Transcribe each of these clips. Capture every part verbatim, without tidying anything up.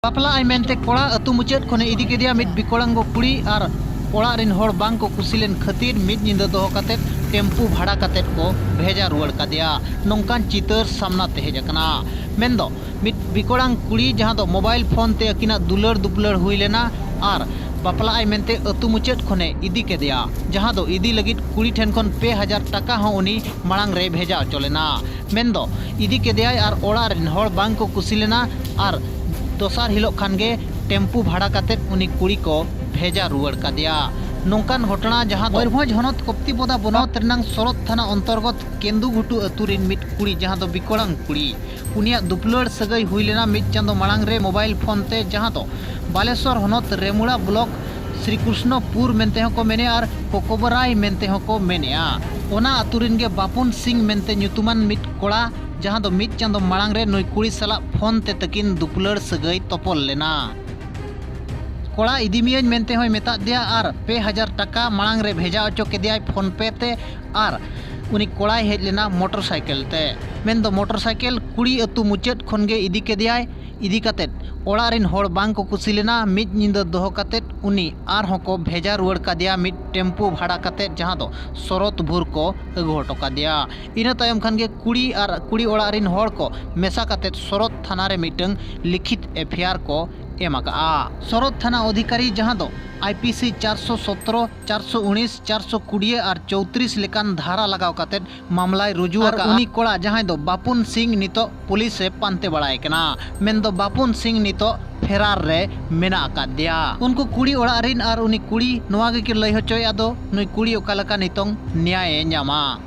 ᱵᱟᱯᱞᱟᱜ ᱟᱭ ᱢᱮᱱᱛᱮ ᱠᱚᱲᱟ ᱟᱹᱛᱩ ᱢᱩᱪᱟᱹᱫ ᱠᱷᱚᱱᱮ ᱤᱫᱤ ᱠᱮᱫᱮᱭᱟ ᱢᱤᱫ ᱵᱤᱠᱚᱞᱟᱝᱜᱚ ᱠᱩᱲᱤ ᱟᱨ ᱚᱲᱟᱜ ᱨᱤᱱ ᱦᱚᱲ ᱵᱟᱝ ᱠᱚ ᱠᱩᱥᱤ ᱞᱮᱱ ᱠᱷᱟᱹᱛᱤᱨ ᱢᱤᱫ ᱧᱤᱫᱟᱹ ᱫᱚᱦᱚ ᱠᱟᱛᱮ ᱴᱮᱢᱯᱩ ᱵᱷᱟᱲᱟ ᱠᱟᱛᱮ ᱠᱚ ᱵᱷᱮᱡᱟ ᱨᱩᱣᱟᱹᱲ ᱠᱟᱫᱮᱭᱟ᱾ ᱱᱚᱝᱠᱟᱱ ᱪᱤᱛᱟᱹᱨ ᱥᱟᱢᱱᱟ ᱛᱮ ᱦᱮᱡ ᱟᱠᱟᱱᱟ᱾ ᱢᱮᱱᱫᱚ ᱢᱤᱫ ᱵᱤᱠᱚᱞᱟᱝ ᱠᱩᱲᱤ ᱡᱟᱦᱟᱸ ᱫᱚ ᱢᱳᱵᱟᱭᱤᱞ ᱯᱷᱳᱱ ᱛᱮ ᱟᱹᱠᱤᱱᱟᱜ ᱫᱩᱞᱟᱹᱲ ᱫᱩᱯᱞᱟᱹᱲ ᱦᱩᱭ ᱞᱮᱱᱟ ᱟᱨ ᱵᱟᱯᱞᱟᱜ ᱟᱭ ᱢᱮᱱᱛᱮ ᱟᱹᱛᱩ ᱢᱩᱪᱟᱹᱫ ᱠᱷᱚᱱᱮ ᱤᱫᱤ ᱠᱮᱫᱮᱭᱟ, ᱡᱟᱦᱟᱸ ᱫᱚ ᱤᱫᱤ ᱞᱟᱹᱜᱤᱫ ᱠᱩᱲᱤ ᱴᱷᱮᱱ ᱠᱷᱚᱱ ᱯᱮ ᱦᱟᱡᱟᱨ ᱴᱟᱠᱟ ᱦᱚᱸ ᱩᱱᱤ ᱢᱟᱲᱟᱝ ᱨᱮᱭ ᱵᱷᱮᱡᱟ ᱦᱚᱪᱚ ᱞᱮᱱᱟ᱾ ᱢᱮᱱᱫᱚ ᱤᱫᱤ ᱠᱮᱫᱮᱭᱟᱭ ᱟᱨ ᱚᱲᱟᱜ ᱨᱮᱱ ᱦᱚᱲ ᱵᱟᱝ ᱠᱚ ᱠᱩᱥᱤ ᱞᱮᱱᱟ ᱟᱨ ᱫᱚᱥᱟᱨ ᱦᱤᱞᱳᱜ ᱠᱷᱟᱱ ᱜᱮ ᱴᱮᱢᱯᱩ ᱵᱷᱟᱲᱟ ᱠᱟᱛᱮ ᱩᱱᱤ ᱠᱩᱲᱤ ᱠᱚ ᱵᱷᱮᱡᱟ ᱨᱩᱣᱟᱹᱲ ᱠᱟᱫᱮᱭᱟ᱾ ᱱᱚᱝᱠᱟᱱ ᱜᱷᱚᱴᱚᱱᱟ ᱡᱟᱦᱟᱸ ᱫᱚ ᱢᱚᱭᱩᱨᱵᱷᱚᱸᱡᱽ ᱦᱚᱱᱚᱛ ᱠᱚᱯᱛᱤᱯᱚᱫᱟ ᱵᱚᱱᱚᱛ ᱨᱮᱱᱟᱝ ᱥᱚᱨᱚᱛ ᱛᱷᱟᱱᱟ ᱚᱱᱛᱚᱨᱜᱚᱛ ᱠᱮᱱᱫᱩᱜᱷᱩᱴᱩ ᱟᱹᱛᱩ ᱨᱤᱱ ᱢᱤᱫ ᱠᱩᱲᱤ ᱡᱟᱦᱟᱸ ᱫᱚ ᱵᱤᱠᱚᱲᱟᱝ ᱠᱩᱲᱤ, ᱩᱱᱤᱭᱟᱜ ᱫᱩᱯᱞᱟᱹᱲ ᱥᱟᱹᱜᱟᱹᱭ ᱦᱩᱭ ᱞᱮᱱᱟ ᱢᱤᱫ ᱪᱟᱸᱫᱚ ᱢᱟᱲᱟᱝ ᱨᱮ ᱢᱳᱵᱟᱭᱤᱞ ᱯᱷᱳᱱ ᱛᱮ, ᱡᱟᱦᱟᱸ ᱫᱚ ᱵᱟᱞᱮᱥᱚᱨ ᱦᱚᱱᱚᱛ ᱨᱮᱢᱩᱲᱟ ᱵᱞᱚᱠ ᱥᱨᱤ ᱠᱨᱩᱥᱱᱚᱯᱩᱨ ᱢᱮᱱᱛᱮ ᱦᱚᱸᱠᱚ ᱢᱮᱱᱮᱜᱼᱟ ᱟᱨ ᱠᱚᱠᱚᱵᱚᱨᱟᱭ ᱢᱮᱱᱛᱮ ᱦᱚᱸᱠᱚ ᱢᱮᱱᱮᱜᱼᱟ᱾ ᱚᱱᱟ ᱟᱹᱛᱩ ᱨᱤᱱ ᱜᱮ ᱵᱟᱯᱩᱱ ᱥᱤᱝ ᱢᱮᱱᱛᱮ ᱧᱩᱛᱩᱢᱟᱱ ᱢᱤᱫ ᱠᱚᱲᱟ, ᱡᱟᱦᱟᱸ ᱫᱚ ᱢᱤᱫ ᱪᱟᱸᱫᱚ ᱢᱟᱲᱟᱝ ᱨᱮ ᱱᱩᱭ ᱠᱩᱲᱤ ᱥᱟᱞᱟᱜ ᱯᱷᱳᱱ ᱛᱮ ᱛᱟᱹᱠᱤᱱ ᱫᱩᱯᱞᱟᱹᱲ ᱥᱟᱹᱜᱟᱹᱭ ᱛᱚᱯᱚᱞ ᱞᱮᱱᱟ᱾ ᱠᱚᱲᱟ ᱤᱫᱤ ᱢᱤᱭᱟᱹᱧ ᱢᱮᱱᱛᱮ ᱦᱚᱸᱭ ᱢᱮᱛᱟᱫ ᱫᱮᱭᱟ ᱟᱨ ᱯᱮ ᱦᱟᱡᱟᱨ ᱴᱟᱠᱟ ᱢᱟᱲᱟᱝ ᱨᱮ ᱵᱷᱮᱡᱟ ᱦᱚᱪᱚ ᱠᱮᱫᱮᱭᱟᱭ ᱯᱷᱳᱱ ᱯᱮ ᱛᱮ ᱟᱨ ᱩᱱᱤ ᱠᱚᱲᱟᱭ ᱦᱮᱡ ᱞᱮᱱᱟ ᱢᱚᱴᱚᱨ ᱥᱟᱭᱠᱮᱞ ᱛᱮ᱾ ᱢᱮᱱᱫᱚ ᱢᱚᱴᱚᱨ ᱥᱟᱭᱠᱮᱞ ᱠᱩᱲᱤ ᱟᱹᱛᱩ ᱢᱩᱪᱟᱹᱫ ᱠᱷᱚᱱ ᱜᱮ ᱤᱫᱤ ᱠᱮᱫᱮᱭᱟᱭ᱾ ᱤᱫᱤ ᱠᱟᱛᱮᱫ ᱚᱲᱟᱜ ᱨᱤᱱ ᱦᱚᱲ ᱵᱟᱝ ᱠᱚ ᱠᱩᱥᱤ ᱞᱮᱱᱟ᱾ ᱢᱤᱫ ᱧᱤᱫᱟᱹ ᱫᱚᱦᱚ ᱠᱟᱛᱮᱫ ᱩᱱᱤ ᱟᱨᱦᱚᱸ ᱠᱚ ᱵᱷᱮᱡᱟ ᱨᱩᱣᱟᱹᱲ ᱠᱟᱫᱮᱭᱟ ᱢᱤᱫ ᱴᱮᱢᱯᱩ ᱵᱷᱟᱲᱟ ᱠᱟᱛᱮᱫ, ᱡᱟᱦᱟᱸ ᱫᱚ ᱥᱚᱨᱚᱛ ᱵᱷᱩᱨ ᱠᱚ ᱟᱹᱜᱩ ᱦᱚᱴᱚ ᱠᱟᱫᱮᱭᱟ᱾ ᱤᱱᱟᱹ ᱛᱟᱭᱚᱢ ᱠᱷᱟᱱ ᱜᱮ ᱠᱩᱲᱤ ᱟᱨ ᱠᱩᱲᱤ ᱚᱲᱟᱜ ᱨᱤᱱ ᱦᱚᱲ ᱠᱚ ᱢᱮᱥᱟ ᱠᱟᱛᱮᱫ ᱥᱚᱨᱚᱛ ᱛᱷᱟᱱᱟ ᱨᱮ ᱢᱤᱫᱴᱟᱹᱝ ᱞᱤᱠᱷᱤᱛ ᱮᱯᱷ ᱟᱭ ᱟᱨ ᱠᱚ ᱮᱢ ᱟᱠᱟᱜᱼᱟ᱾ ᱥᱚᱨᱚᱛ ᱛᱷᱟᱱᱟ ᱚᱫᱷᱤᱠᱟᱨᱤ, ᱡᱟᱦᱟᱸ ᱫᱚ ᱟᱭ ᱯᱤ ᱥᱤ ᱪᱟᱨᱥᱚ ᱥᱚᱛᱨᱚ, ᱪᱟᱨᱥᱚ ᱩᱱᱤᱥ, ᱪᱟᱨᱥᱚ ᱠᱩᱲᱤ ᱟᱨ ᱪᱳᱣᱛᱨᱤᱥ ᱞᱮᱠᱟᱱ ᱫᱷᱟᱨᱟ ᱞᱟᱜᱟᱣ ᱠᱟᱛᱮᱫ ᱢᱟᱢᱞᱟᱭ ᱨᱩᱡᱩ ᱟᱨ ᱟᱠᱟᱫᱼᱟ᱾ ᱩᱱᱤ ᱠᱚᱲᱟ ᱡᱟᱦᱟᱸᱭ ᱫᱚ ᱵᱟᱯᱩᱱ ᱥᱤᱝ ᱱᱤᱛᱚᱜ ᱯᱩᱞᱤᱥ ᱮ ᱯᱟᱱᱛᱮ ᱵᱟᱲᱟᱭ ᱠᱟᱱᱟ᱾ ᱢᱮᱱᱫᱚ ᱵᱟᱯᱩᱱ ᱥᱤᱝ ᱱᱤᱛᱚᱜ ᱯᱷᱮᱨᱟᱨ ᱨᱮ ᱢᱮᱱᱟᱜ ᱟᱠᱟᱫᱮᱭᱟ᱾ ᱩᱱᱠᱩ ᱠᱩᱲᱤ ᱚᱲᱟᱜ ᱨᱤᱱ ᱟᱨ ᱩᱱᱤ ᱠᱩᱲᱤ ᱱᱚᱣᱟ ᱜᱮᱠᱤᱱ ᱞᱟᱹᱭ ᱦᱚᱪᱚᱭᱮᱫᱼᱟ ᱫᱚ ᱱᱩᱭ ᱠᱩᱲᱤ ᱚᱠᱟ ᱞᱮᱠᱟ ᱱᱤᱛᱚᱝ ᱱᱮᱭᱟᱭᱮ ᱧᱟᱢᱟ᱾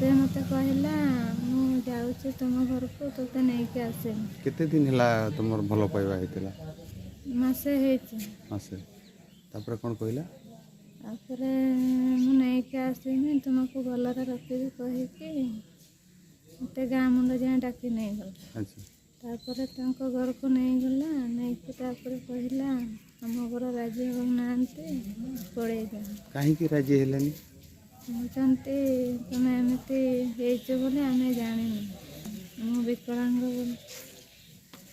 ସେ ମୋତେ କହିଲା, "ମୁଁ ଯାଉଛି ତୁମ ଘରକୁ, ତୋତେ ନେଇକି ଆସିବି।" କେତେ ଦିନ ହେଲା ତମର ଭଲ ପାଇବା ହେଇଥିଲା? ମାସେ ହେଇଛି। ମାସେ। ତାପରେ କ'ଣ କହିଲା? ତାପରେ, "ମୁଁ ନେଇକି ଆସିବି, ତୁମକୁ ଭଲରେ ରଖିବି" କହିକି ମୋତେ ଗାଁ ମୁଣ୍ଡ ଯାଏଁ ଡାକି ନେଇଗଲା। ଆଚ୍ଛା। ତାପରେ ତାଙ୍କ ଘରକୁ ନେଇଗଲା, ନେଇକି ତାପରେ କହିଲା, "ଆମ ଘର ରାଜି ହଉନାହାନ୍ତି, ପଳେଇ ଯାଅ।" କାହିଁକି ରାଜି ହେଲେନି? କହୁଛନ୍ତି, "ତମେ ଏମିତି ହେଇଛ ବୋଲି ଆମେ ଜାଣିନୁ, ମୁଁ ବିକଳାଙ୍ଗ ବୋଲି।"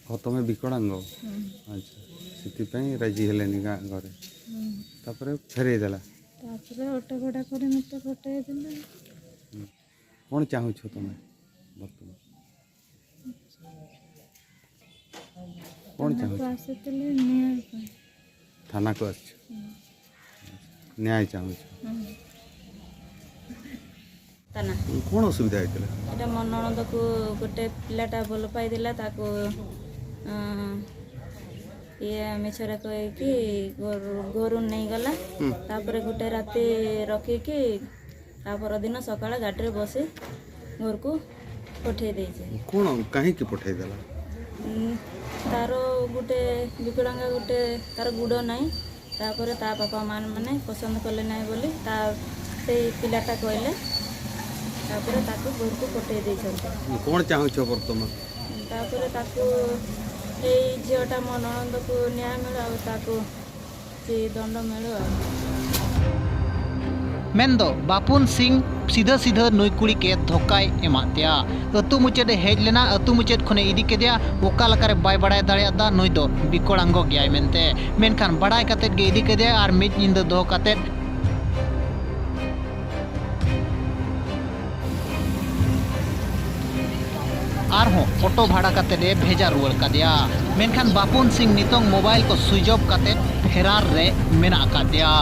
ᱦᱚ, ᱛᱚᱢᱮ ᱵᱤᱠᱚᱲᱟᱝᱜᱚ? ᱦᱩᱸ᱾ ᱟᱪᱪᱷᱟ, ᱥᱤᱛᱤ ᱯᱮ ᱨᱟᱡᱤ ᱦᱮᱞᱮᱱᱤ ᱜᱟ ᱜᱚᱨᱮ᱾ ᱦᱩᱸ᱾ ᱛᱟᱯᱚᱨᱮ ᱯᱷᱮᱨᱮ ᱫᱟᱞᱟ? ᱛᱟᱯᱚᱨᱮ ᱚᱴᱚ ᱜᱚᱰᱟ ᱠᱚᱨᱮ ᱢᱤᱫᱴᱮᱡ ᱯᱷᱚᱴᱮ ᱫᱤᱞᱟ᱾ ᱦᱩᱸ᱾ ᱠᱚᱬ ᱪᱟᱦᱩ ᱪᱷᱚ ᱛᱚᱢᱮ ᱵᱚᱨᱛᱚᱢᱟᱱ? ᱠᱚᱬ ᱛᱟᱱᱟ ᱪᱟᱦᱩ ᱠᱚ ᱪᱷᱚ? ᱟᱥᱮ ᱛᱮᱞᱮ ᱱᱤᱭᱟᱹ ᱠᱚ᱾ ᱛᱷᱟᱱᱟ ᱠᱚ ᱟᱥᱪᱷᱟ᱾ ᱦᱩᱸ᱾ ନ୍ୟାୟ ଚାହୁଁଛୁ। ହୁଁ। ତାନା। କ'ଣ ଅସୁବିଧା ହେଇଥିଲା? ଏଇଟା ମୋ ନଣନ୍ଦକୁ ଗୋଟେ ପିଲାଟା ଭଲ ପାଇଥିଲା, ତାକୁ, ଅଁ, ଇଏ ମିଛରେ କହିକି ଘରୁ, ଘରୁ ନେଇଗଲା। ହୁଁ। ତାପରେ ଗୋଟେ ରାତି ରଖିକି ତା ପରଦିନ ସକାଳେ ଗାଡ଼ିରେ ବସି ଘରକୁ ପଠେଇ ଦେଇଛି। କ'ଣ, କାହିଁକି ପଠେଇ ଦେଲା? ଉଁ, ତାର ଗୋଟେ ବିକଳାଙ୍ଗ, ଗୋଟେ ତାର ଗୁଡ଼ ନାହିଁ। ତାପରେ ତା ବାପା ମା ମାନେ ପସନ୍ଦ କଲେ ନାହିଁ ବୋଲି ତା, ସେଇ ପିଲାଟା କହିଲେ। ତାପରେ ତାକୁ ଘରକୁ ପଠେଇ ଦେଇଛନ୍ତି। କ'ଣ ଚାହୁଁଛ ବର୍ତ୍ତମାନ? ତାପରେ ତାକୁ, ଏଇ ଝିଅଟା ମୋ ନଣନ୍ଦକୁ ନ୍ୟାୟ ମିଳୁ, ଆଉ ତାକୁ ᱪᱮ ᱫᱚᱱᱰᱚ ᱢᱮᱲᱚ ᱟᱨ ᱢᱮᱱᱫᱚ ᱵᱟᱯᱩᱱ ᱥᱤᱝ ᱥᱤᱫᱷᱟᱹ ᱥᱤᱫᱷᱟᱹ ᱱᱩᱭ ᱠᱩᱲᱤ ᱠᱮ ᱫᱷᱚᱠᱟᱭ ᱮᱢᱟᱫ ᱫᱮᱭᱟ᱾ ᱟᱹᱛᱩ ᱢᱩᱪᱟᱹᱫ ᱮ ᱦᱮᱡ ᱞᱮᱱᱟ, ᱟᱹᱛᱩ ᱢᱩᱪᱟᱹᱫ ᱠᱷᱚᱱᱮ ᱤᱫᱤ ᱠᱮᱫᱮᱭᱟ᱾ ᱚᱠᱟ ᱞᱮᱠᱟᱨᱮ ᱵᱟᱭ ᱵᱟᱲᱟᱭ ᱫᱟᱲᱮᱭᱟᱫᱟ ᱱᱩᱭ ᱫᱚ ᱵᱤᱠᱚᱲᱟᱝᱜᱚ ᱜᱮᱭᱟᱭ ᱢᱮᱱᱛᱮ, ᱢᱮᱱᱠᱷᱟᱱ ᱵᱟᱲᱟᱭ ᱠᱟᱛᱮᱫ ᱜᱮ ᱤᱫᱤ ᱠᱮᱫᱮᱭᱟ ᱟᱨ ᱢᱤᱫ ᱧᱤᱫᱟᱹ ᱫᱚᱦᱚ ᱠᱟᱛᱮᱫ ᱟᱨᱦᱚᱸ ᱚᱴᱳ ᱵᱷᱟᱲᱟ ᱠᱟᱛᱮᱫ ᱮ ᱵᱷᱮᱡᱟ ᱨᱩᱣᱟᱹᱲ ᱠᱟᱫᱮᱭᱟ᱾ ᱢᱮᱱᱠᱷᱟᱱ ᱵᱟᱯᱩᱱ ᱥᱤᱝ ᱱᱤᱛᱚᱝ ᱢᱳᱵᱟᱭᱤᱞ ᱠᱚ ᱥᱩᱭᱤᱪ ᱚᱯᱷ ᱠᱟᱛᱮᱫ ᱯᱷᱮᱨᱟᱨ ᱨᱮ ᱢᱮᱱᱟᱜ ᱟᱠᱟᱫᱮᱭᱟ᱾